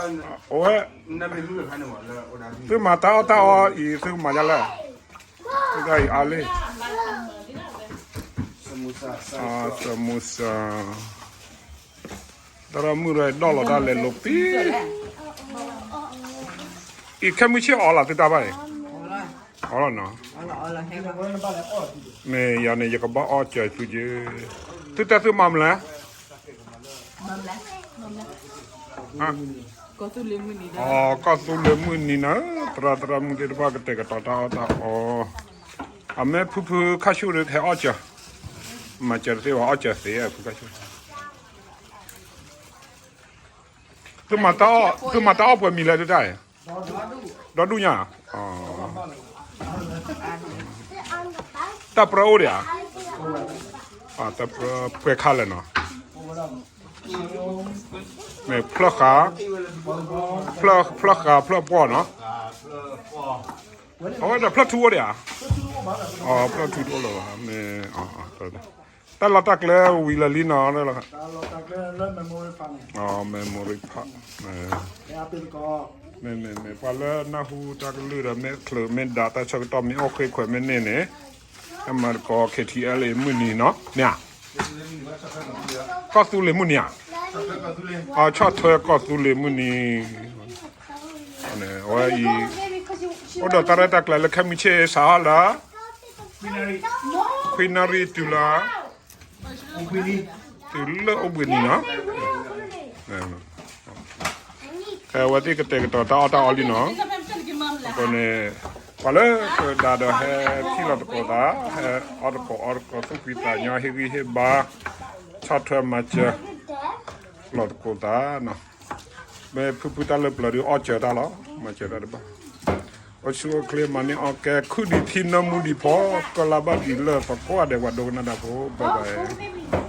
အိၣ်ဝဲ, သုမၤတၢ်အီၣ်တၢ်အီအံၤ သုကမၤဒ်လဲၣ်, သုတၢ်အံၤအါလံ, စမူစၢ်, တၢ်မုၢ်ရဲဒီၣ်လီၤတၢ်လဲၤလိာ်ပံ, အံၤခဲမုၢ်ဆ့ၣ်အီလၢသုတၢ်ဘၣ်အံၤ, အီလီၤနီၤ, မ့ၢ်ယၤန့ၣ် ယကဘၣ်အီၣ်စၢၤသုက့, သုတဲသုမၤမလဲၣ် ကီၢ်သူလ့ၤမုၢ်နံၤနီၤ, သရၣ်သရၣ်မုၣ်သ့ၣ်တဖၣ်ကတဲာ်ကတီၤတၢ်အီၣ်တၢ်အီ, အမ့ၢ်ဖုဖုခါဆူၣ်ဒီးဟဲအီၣ်စၢၤ, မၤစၢၤတသ့ဘၣ် အီၣ်စၢၤသ့ဖုခါဆူၣ်, သုမၤတၢ်အီၣ်ပှဲၤမံၤလဲၣ်သုတၢ်, ဒီဒူၣ်ညါ, တၢ်ပြၢအိၣ်ဒံးဧါ, တၢ်ပြၢပှဲၤခါလဲၣ်နီၤ မ့ၢ်ဖျၢၣ်ဃာ်, ဖျၢၣ်ဃာ်ဖျၢၣ်ပှီၢ်နီၤ, အဝဲဒီးဖျၢၣ်ထူအိၣ်ဒံးဧါ, ဖျၢၣ်ထူတအိၣ်လၢၤဘၣ်, မ့ၢ်, တၢ်လီၢ်တၢ်ကျဲဝံၤလၢာ်လံနီၤ, memory park, မ့ၢ်, မ့ၢ်, ပှၤလၢနၢ်ဟူတၢ်ကလုၢ်ဒီးမ့ၢ်ချုးမ့ၢ်ဒၣ်တၢ်ဆၢကတီၢ်မ့ၢ်အိၣ်ဃ့ခွဲးမ့ၢ်န့ၢ်န့ၣ်, ဟဲမၤသကိး K T L A မုၢ်နံၤနီၤ, မ့ၢ်ဧါ, ကီၢ်သူလ့ၤမုၢ်နံၤဧါ, ဆီၣ်ထွဲကီၢ်သူလ့ၤမုၢ်နံၤ, အဝဲအံၤ, အိၣ်ဒီးတၢ်ရဲၣ်တၢ်ကျဲၤလၢခဲမုၢ်ဆ့ၣ်စးထီၣ်လၢ ခွံနၣ်ရံၣ်တုၤလၢ တုၤလၢအိၣ်ဘှံးနံၤနီၤ, အဝဲသ့ၣ်ကတဲာ်ကတီၤတၢ်အီၣ်တၢ်အီလံနီၤ, အဃိန့ၣ်, ပှၤလၢကဒါဒီးဟဲထံၣ်လိာ်သကိးသး, ဟဲအီၣ်သကိးအီသကိးသူၣ်ဖှံသးညီ ဟ့ၣ်ဂံၢ်ဟ့ၣ်ဘါ, ဆီၣ်ထွဲမၤစၢၤ လိာ်သကိးသးနီၤ, မ့ၢ်ဖုဖုတၢ်လၢပျၢၤဒုးအီၣ်စၢၤတၢ်လီၤ, မၤစၢၤတၢ်တဘၣ်, အိၣ်ဆူၣ်အိၣ်ချ့မၤန့ၢ်အီၣ်ကဲ ခုၣ်ဒံးထံနၢမူဒံးဖီ, ကလါဘၣ်ဒံးလၢသကိးဂၤဒဲး ပှၤဒိကနၣ်တၢ်ဖိ bye bye.